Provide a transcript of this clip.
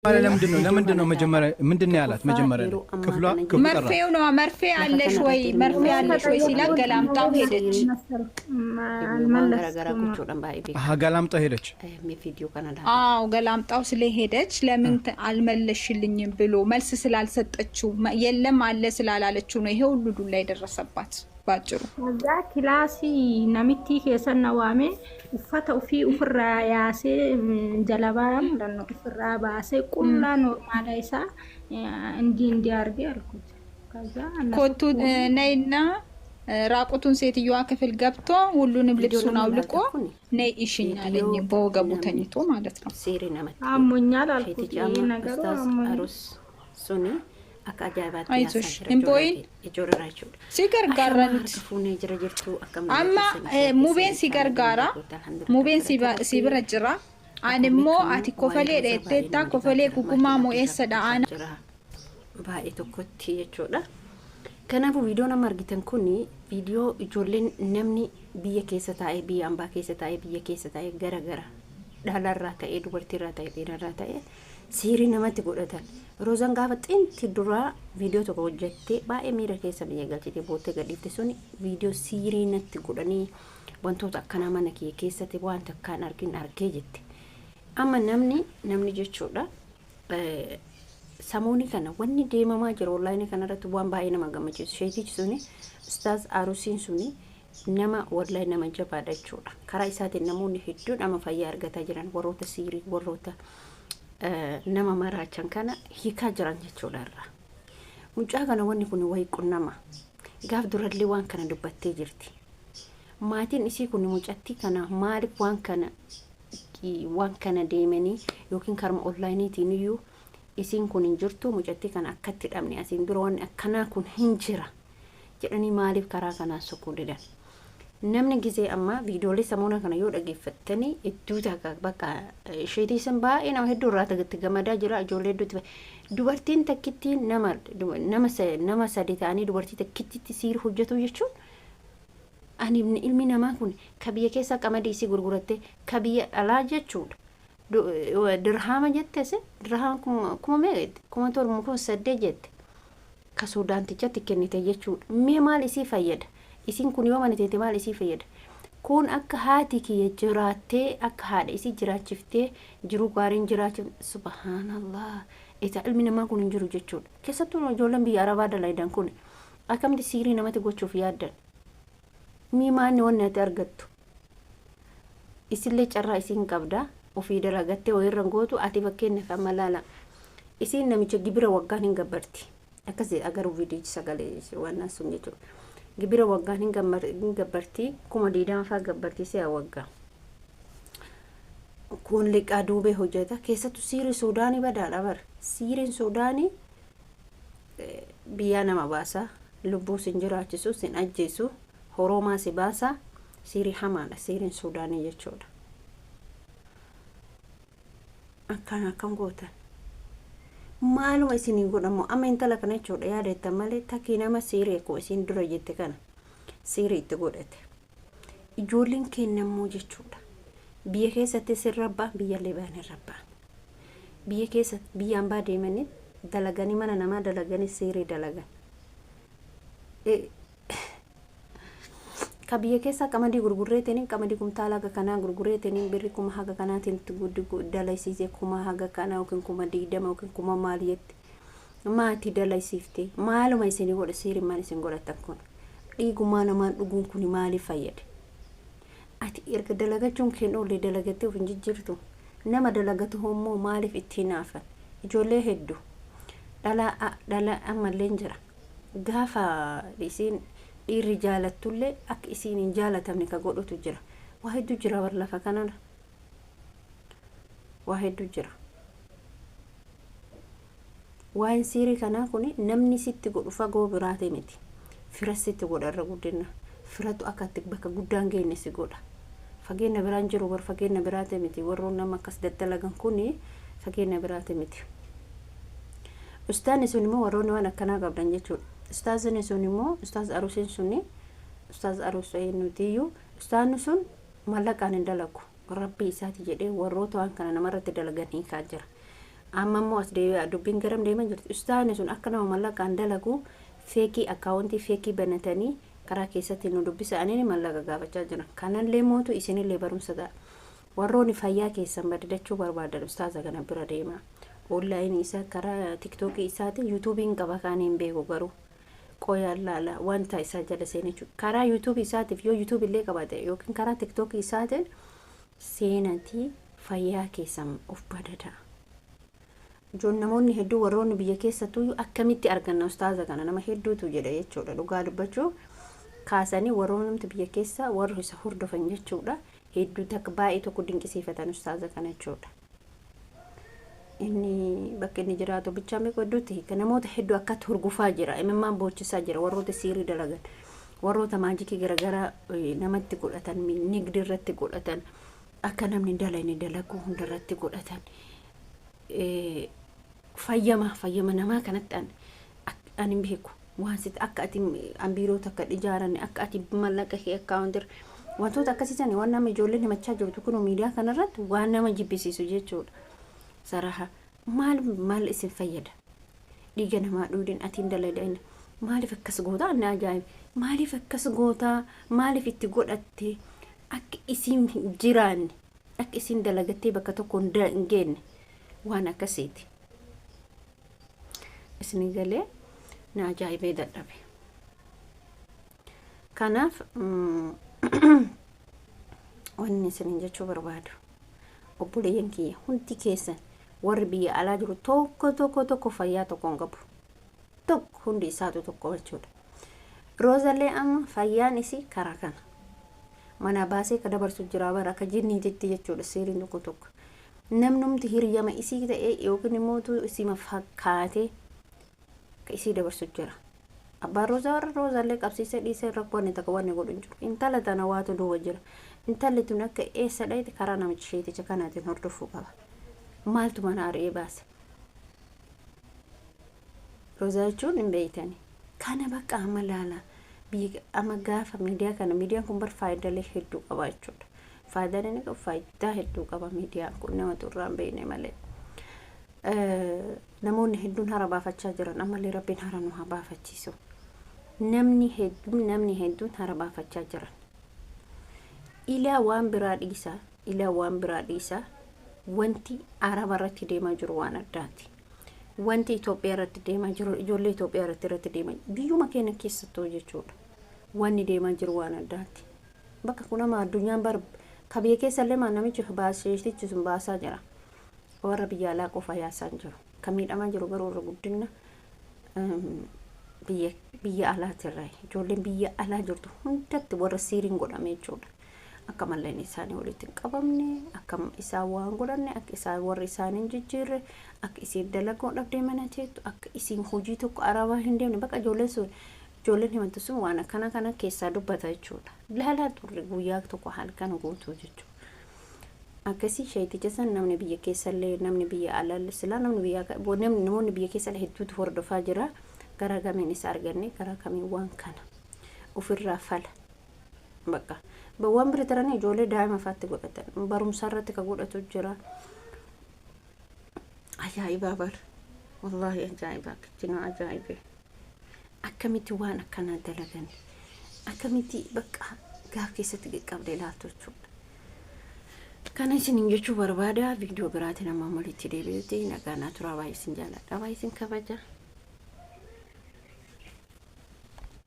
ለምንድን ነው መጀመሪያ ምንድን ነው ያላት? መጀመሪያ ላይ ክፍሏ ክፍሉ ጠራ። መርፌው ነው፣ መርፌ አለሽ ወይ፣ መርፌ አለሽ ወይ ሲላት ገላምጣው ሄደች። አሀ ገላምጣው ሄደች። አዎ ገላምጣው ስለሄደች ለምን አልመለሽልኝም ብሎ መልስ ስላልሰጠችው፣ የለም አለ ስላላለችው ነው ይሄ ሁሉ ዱላ የደረሰባት ባጭሩ። ከዛ kilaasii namitti keessa na waame, uffata ofii ofirraa yaasee, jalabaa ማለት ofirraa baasee, qullaa normal isaa እንዲህ እንዲህ አድርጌ አልኩት። ከዛ ኮቱ ነይና ራቁቱን ሴትዮዋ ክፍል ገብቶ ሁሉንም ልብሱን አውልቆ ነይ እሽኝ አለኝ። በወገቡ ተኝቶ ማለት ነው። አሞኛል አልኩት። ይሄ ነገሩ አሞኛል። አይዞሽ እምቦይን ሲገርጋረኑት amma mubeen si gargaara, mubeen si bira jira. Ani immoo ati kofalee dheetteetta, kofalee gugumaa mo'eessadha ana. Baay'ee tokkotti jechuudha. Kanaafuu viidiyoo nama argitan kun viidiyoo ijoolleen namni biyya keessa taa'ee, biyya ambaa keessa taa'ee, biyya keessa taa'ee, gara gara dhalarraa ta'ee, dubartiirraa ta'ee, dhiirarraa ta'ee siirii namatti godhatan. Roozaan gaafa xinti duraa viidiyoo tokko hojjettee baay'ee miira keessa biyya galchitee boottee gadhiifte sun viidiyoo siirii natti godhanii wantoota akkanaa mana kiyya keessatti wanta akkaan argin argee jette. Amma namni jechuudha samoonni kana wanni deemamaa jiru onlaayinii kanarratti waan baay'ee nama gammachiisu. Sheetichi suni, Ustaaz Arusiin suni, nama wallahi nama jabaadha jechuudha. Karaa isaatiin namoonni hedduun amma fayyaa argataa jiran, warroota siirii, warroota nama maraachan kana hiikaa jiran jechuudha irraa. Mucaa kana wanni kun wayii qunnama. Gaaf durallee waan kana dubbattee jirti. Maatiin isii kun mucattii kana maaliif waan kana deemanii yookiin karma onlaayiniitiin iyyuu isiin kun hin jirtu, mucattii kana akkatti dhabne, asiin dura wanni akkanaa kun hin jira jedhanii maaliif karaa kanaan sokkuu didan? Namni gizee ammaa viidiyoolee samoona kana yoo dhageeffattanii hedduu takka bakka isheetii san baay'ee nama hedduu irraa itti gammadaa jira, ijoollee hedduutti. Dubartiin takkittiin nama sadi ta'anii dubartii takkittitti siiri hojjetu jechuun ani ilmi namaa kun ka biyya keessaa qamadii isii gurguratte, ka biyya alaa jechuudha. Dirhaama jettes, dirhaama kuma meeqa jette, 7,000, 8,000 jette, ka Suudaantichatti kennite jechuudha. Mee maal isii fayyada? Isiin kun yoo mana teete maal isii fayyada? Kun akka haati kiyya jiraattee, akka haadha isii jiraachiftee jiruu gaariin jiraachif. Subhaanallah, isa ilmi namaa kun hin jiru jechuudha. Keessattuu ijoolleen biyya Arabaa dalaydan kun akkamti siirii namatti gochuuf yaaddan? Mii maanni wanni ati argattu? Isillee carraa isiin qabda ofii dalagattee wayirra gootu. Ati fakkeenyaaf amma laala, isiin namicha gibira waggaan hin gabbarti akkas agaruu viidiyoo sagalee waan sun jechuudha. Gibira waggaan hin gabbarti, 20,000 fa'aa gabbarti si'a waggaa. Kun liqaa duubee hojjeta. Keessattuu siirii Suudaanii badaadha bara. Siiriin Suudaanii biyyaa nama baasa, lubbuu sin jiraachisu, sin ajjeesu, horoomaa si baasa. Siirii hamaadha siiriin Suudaanii jechuudha. Akkaan akkam gootan? Maaluma isinii godhamu amma intala kana jechuudha? Yaadattan malee takkii nama siirii akkuma isiin dura jette kana siirii itti godhate. Ijoolleen kennammoo jechuudha. Biyya keessatti sin rabbaa, biyyallee ba'an hin rabbaan. Biyya keessa biyya ambaa deemanii dalaganii, mana namaa dalaganii siirii dalagan. Ka biyya keessaa qamadii gurgurreetiniin, qamadii kumtaala haga kanaa gurgurreetiniin, birri kuma haga kanaatiin dalaysiise, kuma haga kanaa yookiin 20,000 yookiin kuma maal jette maatii dalaysiifte. Maaluma isinii godhe siirii? Maal isin godhatan kun? Dhiigumaa namaan dhuguun kun maaliif fayyade? Ati erga dalagachuun keen oolle dalagattee of hin jijjiirtu. Nama dalagatu immoo maaliif ittiin haafan? Ijoollee hedduu dhala dhala ammallee hin jira. Gaafa isiin dhiirri jaalattullee akka isiin hin jaalatamne ka godhutu jira. Waa hedduu jira bar lafa kanarra, waa hedduu jira. Waa'een siirii kanaa kun namni sitti godhu fagoo biraati miti, fira sitti godha. Irra guddina firatu akka itti bakka guddaan geenye si godha. Fageenya biraan jiru bar, fageenya biraati miti. Warroon nama akkas daddalagan kun fageenya biraati miti. Ustaanni sun immoo warroonni waan akkanaa qabdan jechuudha. Ustaazni sun immoo, ustaaz Arusiin suni, ustaaz Arus nutiyyuu, ustaanni sun mallaqaan hin dalagu, Rabbii isaati jedhee warroota waan kana namarratti dalagan hiikaa jira. Amma immoo as deebi'a, dubbiin garam deemaa jirti? Ustaazni sun akka nama mallaqaan dalagu fake account fake banatanii karaa keessatti nu dubbisa aniin mallaqa gaafachaa jiran. Kanallee mootu isinillee barumsa ta'a. Warroonni fayyaa keessan badadachuu barbaadan ustaaza kana bira deema. Online isaa karaa TikTokii isaatiin, YouTubeiin qaba kan hin beeku, garuu qoyaan laala wanta isaa jala seenee jechuudha. Karaa YouTubeii isaatiif yoo YouTube illee qabaate yookiin karaa TikTokii isaatiin seenatii fayyaa keessan of badada. Ijoon namoonni hedduu, warroonni biyya keessattuu, akkamitti arganna ustaaza kana nama hedduutu jedha jechuudha. Dhugaa dubbachuu kaasanii warroonni biyya keessa warra isa hordofan jechuudha. Hedduu takka baay'ee tokko dinqisiifatan ustaaza kana jechuudha. Inni bakka inni jiraatu bichaa meeqa hedduutti hiika, namoota hedduu akkatti hurgufaa jira, imimmaan boochisaa jira. Warroota siirii dalagan, warroota magicii garaagaraa namatti godhatan, nigdi irratti godhatan, akka namni dalane dalaguu hundarratti godhatan, fayyama namaa kanatti an hin beeku waan sitti akka ati biiroo takka ijaaranne, akka ati mallaqa kee accountii wantoota akkasiisan, waan nama ijoolleen himachaa jirtu kun miidiyaa kanarratti waan nama jibbisiisu jechuudha. Saraha maal maal isin fayyada? Dhiiga namaa dhuudin atiin daladain maaliif akkas gootaa? Anna ajaa'iba! Maaliif akkas gootaa? Maaliif itti godhatte? Akka isin jiraanne, akka isin dalagattee bakka tokko hin geenne waan akkasiiti. Isin galee na ajaa'ibee dadhabe. Kanaaf wanni isinin jechuu barbaadu, obboleeyyan kiyya hundi keessan, warri biyya alaa jiru tokko tokko tokko fayyaa tokko hin qabu. Tokko hundi isaatu tokko jechuudha. Roozallee amma fayyaan isii karaa kana. Mana baasee ka dabarsu jira bara akka jinniititti jechuudha seeriin tokko tokko. Namnumti hiriyama isii ta'ee yookiin immoo isima fakkaatee ka isii dabarsu jira. Abbaan Roozaa warra Roozaallee qabsiisee dhiisee rakkoo inni takka wanni godhu hin jiru. Intala tana waatu duuba jira. Intalli tun akka eessa dhayite karaa namicha sheeticha kanaatiin hordofuu qaba. Maaltu mana ari'ee baase? Roozaa jechuun hin beeytani. Kana bakka amma laala. Biyya amma gaafa miidiyaa kana, miidiyaan kun bar faayidaalee hedduu qaba jechuudha. Faayidaan inni qabu faayidaa hedduu qaba miidiyaan kun, namatu irraa hin beekne malee. Namoonni hedduun hara baafachaa jiran, ammallee Rabbiin hara nu haa baafachiisu. Namni hedduun hara baafachaa jiran. Ilaa waan biraa dhiisaa, ilaa waan biraa dhiisaa, wanti Araba irratti deemaa jiru waan addaati. Wanti Itoophiyaa irratti deemaa jiru, ijoollee Itoophiyaa irratti deemaa, biyyuma keenya keessattuu jechuudha. Wanni deemaa jiru waan addaati. Bakka kun amma addunyaan bar ka biyya keessa illee maan namichi baaseetichi sun baasaa jira. Warra biyya alaa qofa yaasaa hin jiru. Kan miidhamaa jiru garuu irra guddina biyya alaatirraa ijoolleen biyya alaa jirtu hundatti warra siiriin godhame jechuudha. Akka malleen isaanii walitti hin qabamne, akka isaan waan godhanne, akka isaan warri isaanii hin jijjiirre, akka isiin dalaguu dhabdee mana teettu, akka isiin hojii tokko arabaa hin deemne, bakka ijoolleen sun, ijoolleen himattu sun waan akkana kana keessaa dubbata jechuudha. Laalaa turre guyyaa tokko halkan guutuu jechuudha. Akkasii sheeticha san namni biyya keessallee, namni biyya alaallee, silaa namni biyya namni namoonni biyya keessallee hedduutu hordofaa jira. Gara kamiin isa arganne, gara kamiin waan kana ofirraa fala. Bakka waan bira taranii ijoollee daa'ima faatti godhatan, barumsa irratti ka godhatu jira. Ajaa'ibaa bar, wallaahi ajaa'ibaa, kichinoo ajaa'ibee. Akkamitti waan akkanaa dalagan? Akkamitti bakka gaaf keessatti qaqqabdee ilaaltu jechuudha. Kana isiniin jechuu barbaada. Viidiyoo biraatiin amma walitti deebi'utti nagaa naa turaa. Baay'ee isin jaalladha, baay'ee isin kabaja.